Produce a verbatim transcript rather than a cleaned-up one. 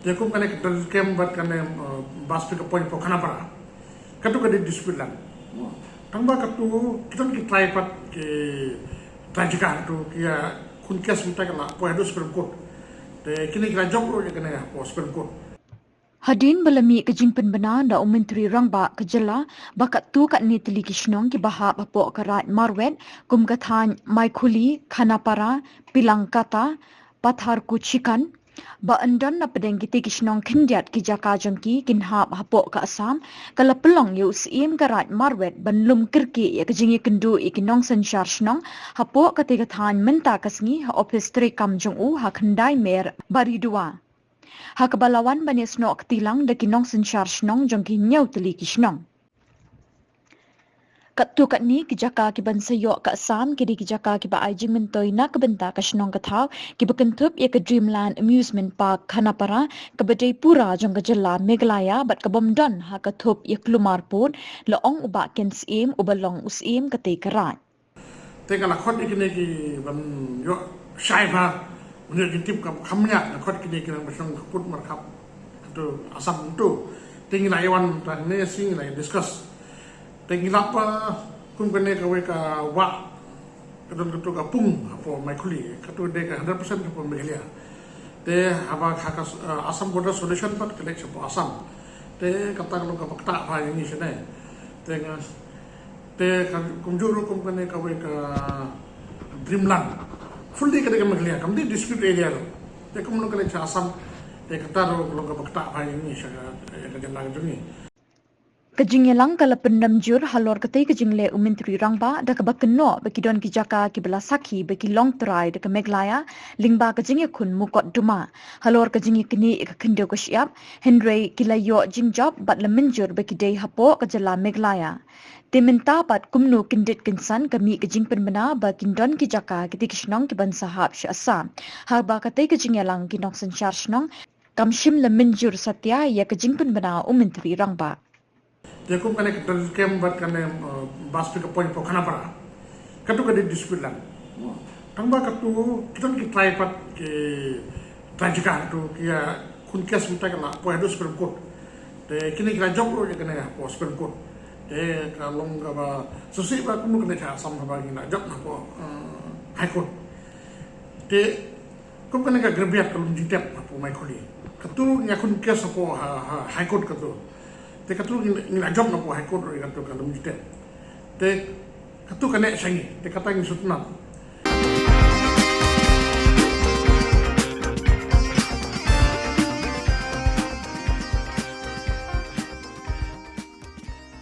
Te kum kane ka Drenjhurkem bad kane, eh, bus pickup point hapoh Khanapara. Katu ka dei dispute land. Tang ba katu, kita ki trai pat ki trai jaka tu, ki ïa khun kes mynta ka la poi haduh Supreme Court. Te kine ki la jop ruh ïa kane hapoh Supreme Court. Hadien ba la mih ka jingpynbna da u Myntri Rangbah ka jylla ba katto katne tylli ki shnong kiba hap hapoh ka Raid Marwet kum ka thaiñ Maikhuli, Khanapara, Pilangkata, Patharkuchikan, ba yn don na pdeng kitei ki shnong khyndiat ki jaka jong ki kin hap hapoh ka Assam, ka la pynlong ïa u Syiem ka Raid Marwet ban lum kyrkieh ïa ka jingïakynduh ïa ki nongsynshar shnong hapoh katei ka thaiñ mynta ka sngi ha ophis treikam jong u ha Khyndai Mer, Baridua. Ha kaba la wan ban ïasnoh kti lang da ki nongsynshar shnong jong ki hynñiew tylli ki shnong. Katto katne ki jaka kiban sa ïoh ka Assam ki dei ki jaka kiba ai jingmyntoi na ka bynta ka shnong ka thaw, kiba kynthup ïa ka Dreamland Amusement Park Khanapara, kaba dei pura jong ka jylla Meghalaya bad ka bym don ha ka thup ïa kulmar pud, la ong u Bah Ken Syiem uba long u Syiem katei ka raid. Te ka la khot ïa kine kiban ïoh shai bha, ban ïoh jingtip ka kham ñiah, la khot kine kiban ïoh shong khappud markhap. Katu Assam tu. Te ngi la ïa wan tang ne shi ngi la ïa discuss. Te ngi la pa kum kane kawei ka wah ka don katu ka pung hapoh Maikhuli. Katu dei ka hundred percent hapoh Meghalaya. Te haba ha ka, eh, Assam Border Solution pat ka leit shapoh Assam. Te kata ka long kaba ktah bha ïa ngi shane. Te nga Te ka kumjuh ruh kum kane kawei ka Dreamland. Fully ka dei ka Meghalaya, kam dei dispute area ruh. Te kumno ka leit sha Assam, te kata ruh ka long kaba ktah bha ïa ngi sha ka, ïa ka jylla ka jong ngi. Ka jingïalang ka la pyndem jur halor katei ka jingleh u Myntri Rangbah da kaba kynnoh ba ki don ki jaka kiba la sakhi ba ki long trai da ka Meghalaya lyngba ka jingïakhun mukotduma. Halor ka jingïaknieh ïa ka khyndew ka shyiap, hynrei ki la ïoh jingjop bad la mynjur ba ki dei hapoh ka jylla Meghalaya. Te mynta pat kumno kyndit kynsan ka mih ka jingpynbna ba kin don ki jaka kitei ki shnong kiban sa hap sha Assam. Haba katei ka jingïalang ki nongsynshar shnong kam shym la mynjur satia ïa ka jingpynbna u Myntri Rangbah. Te kum kane ka Drenjhurkem bad kane, eh, bus pickup point hapoh Khanapara. Katu ka dei dispute land. Tang ba katu, kita ki trai pat ki trai jaka tu, ki ïa khun kes mynta ka la poi haduh Supreme Court. Te kine ki la jop ruh ïa kane hapoh Supreme Court. Te ka long kaba shisha ba kumno kane ka Assam haba ngi la jop hapoh, eh, High Court. Te kum kane ka Graveyard ka lum jingtep hapoh Maikhuli. Katu ngi ïa khun kes hapoh ha, ha, High Court katu. Te katu ngi, ngi la jop hapoh High Court ruh ïa katu ka lum jingtep. Te katu kane sha ngi. Te kata ngi shu tnat.